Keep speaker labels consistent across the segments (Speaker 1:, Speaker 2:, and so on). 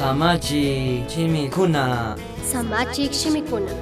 Speaker 1: Samachik shimikuna.
Speaker 2: Samachik shimikuna.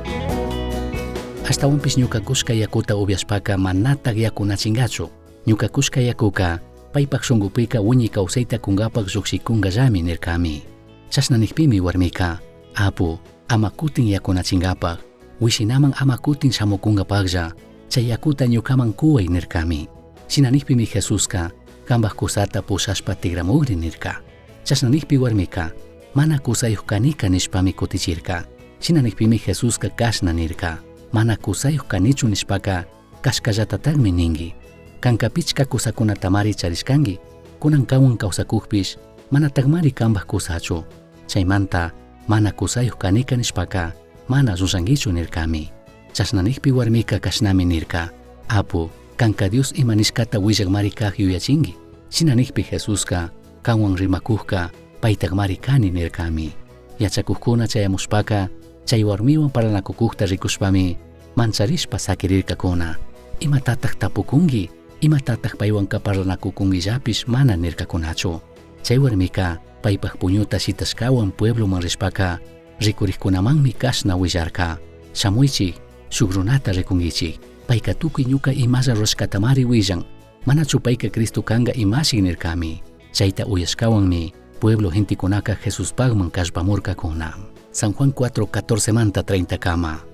Speaker 3: Ashtahuanpish ñuca cushca yacuta ubyashpaca manataj yacunachingachu. Ñuca cushca yacuca paipaj shungupica huiñai causaita cungapaj llujshicungallami nircami. Chashna nijpimi huarmica, Apu, ama cutin yacunachingapaj, huishinaman ama cutin shamucungapajlla, chai yacuta ñucaman cuhuai nircami. Shina nijpimi Jesusca, Cambaj cusata pushashpa tigramugri nirca. Chashna nijpi huarmica, Mana cusayuj canica nishpami cutichirca. Shina nijpimi Jesusca cashna nirca, Mana cusayuj canichu nishpaca, cashcallatatajmi ningui. Canca pichca cusacunatamari charishcangui, cunan canhuan causacujpish manatajmari cambaj cusachu. Chaimanta, mana cusayuj canica nishpaca, mana llullanguichu nircami. Chashna nijpi huarmica cashnami nirca, Apu, canca Dios ima nishcata huillajmari caj yuyachingui. Shina nijpi Jesusca, Canhuan rimacujca paitajmari cani nircami. Yachacujcuna chayamushpaca, chai huarmihuan parlanacucujta ricushpami mancharishpa saquirircacuna. Imatataj tapucungui? Imatataj paihuanca parlanacucunguillapish mana nircacunachu. Chai huarmica paipaj puñuta shitashcahuan puebloman rishpaca, ricurijcunamanmi cashna huillarca, Shamuichij, shuj runata ricunguichij. Paica tucui ñuca imalla rurashcatamari huillan. Manachu paica Cristo canga imashi nircami. Chaita uyashcahuanmi pueblo gentecunaca Jesuspajman callpamurcacuna. San Juan 4, 14 manta 30 cama.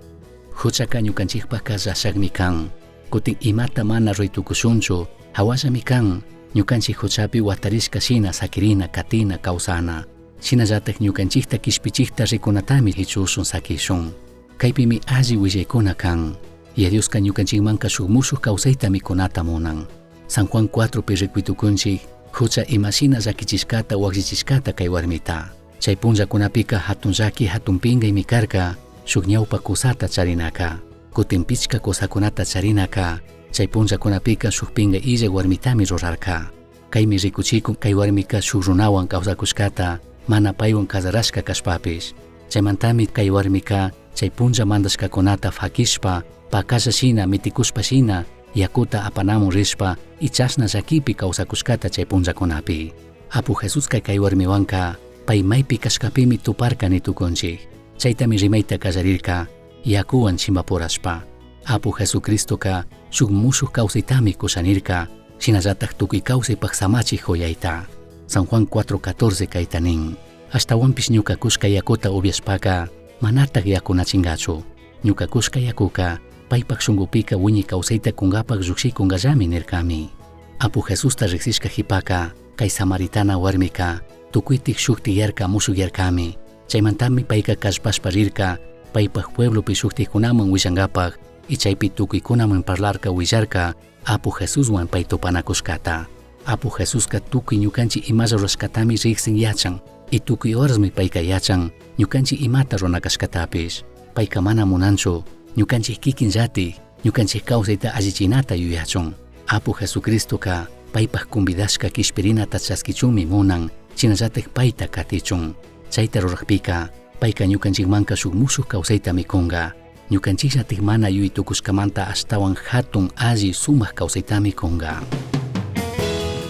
Speaker 3: Juchaca ñucanchijpajca llashajmi can. Cutin imata mana rui tucushunchu, jahuallami can. Ñucanchij juchapi huatarishca shina saquirina, catina, causana. Shinallataj ñucanchijta quishpichijta ricunatami jichushun saquishun. Caipimi alli huillaicuna can. Yaya Diosca ñucanchijmanca shuj mushuj causaitami cunata munan. San Juan 4pi ricui tucunchij, jucha ima shina llaquichishcata huajllichishcata cai huarmita. Chai punllacunapica jatun llaqui jatun pingaimi carca, shuj ñaupa cusata charinaca. Cutin pichca cusacunata charinaca, chai punllacunapica shuj pingai illaj huarmitami rurarca. Caimi ricuchicun cai huarmica shuj runahuan causacushcata, mana paihuan cazarashca cashpapish. Chaimantami cai huarmica chai punlla mandashcacunata faquishpa, pacalla shina, miticushpa shina, yacuta apanamun rishpa y chashna llaquipi causacushcata chai punllacunapi. Apu Jesusca cai huarmihuanca pai maipi cashcapimi tuparca ni tucunchij. Chaitami rimaita callarirca, yacuhuan chimbapurashpa. Apu Jesucristoca shuj mushuj causaitami cusha nirca, shinallataj tucui causaipaj samachij juyaita. San Juan 4:14 caita nin, Ashtahuanpish ñuca cushca yacuta ubyashpaca, manataj yacunachingachu. Ñuca cushca yacuca, paipaj shungupica huiñai causaita cungapaj llujshicungallami nircami. Apu Jesusta rijsishca jipaca, cai samaritana huarmica, tucuitaj shujtiyarca mushujyarcami. Chaimantami paica callpashpa rirca, paipaj pueblopi shujtijcunaman huillangapaj y chaipi tucuicunaman parlarca huillarca Apu Jesushuan pai tupanacushcata. Apu Jesusca tucui ñucanchij imalla rurashcatami rijsin yachan y tucui horasmi paica yachan ñucanchij imata rurana cashcatapish. Paica mana munanchu ñucanchij quiquinllataj ñucanchij causaita allichinata yuyachun. Apu Jesucristoca paipaj convidashca quishpirinata chasquichunmi munan, shinallataj paita catichun. Chaita rurajpica paica ñucanchijmanca shuj mushuj causaitami cunga. Ñucanchijllataj mana yui tucushcamanta ashtahuan jatun, alli, sumaj causaitami cunga.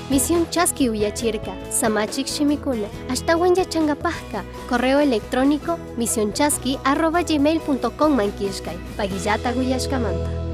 Speaker 2: Misión Chaski uyachirca, samachik shimikuna, ashtahuan yachangapajka, correo electrónico misionchaski@gmail.com man killkay, paguillata uyashkamanta.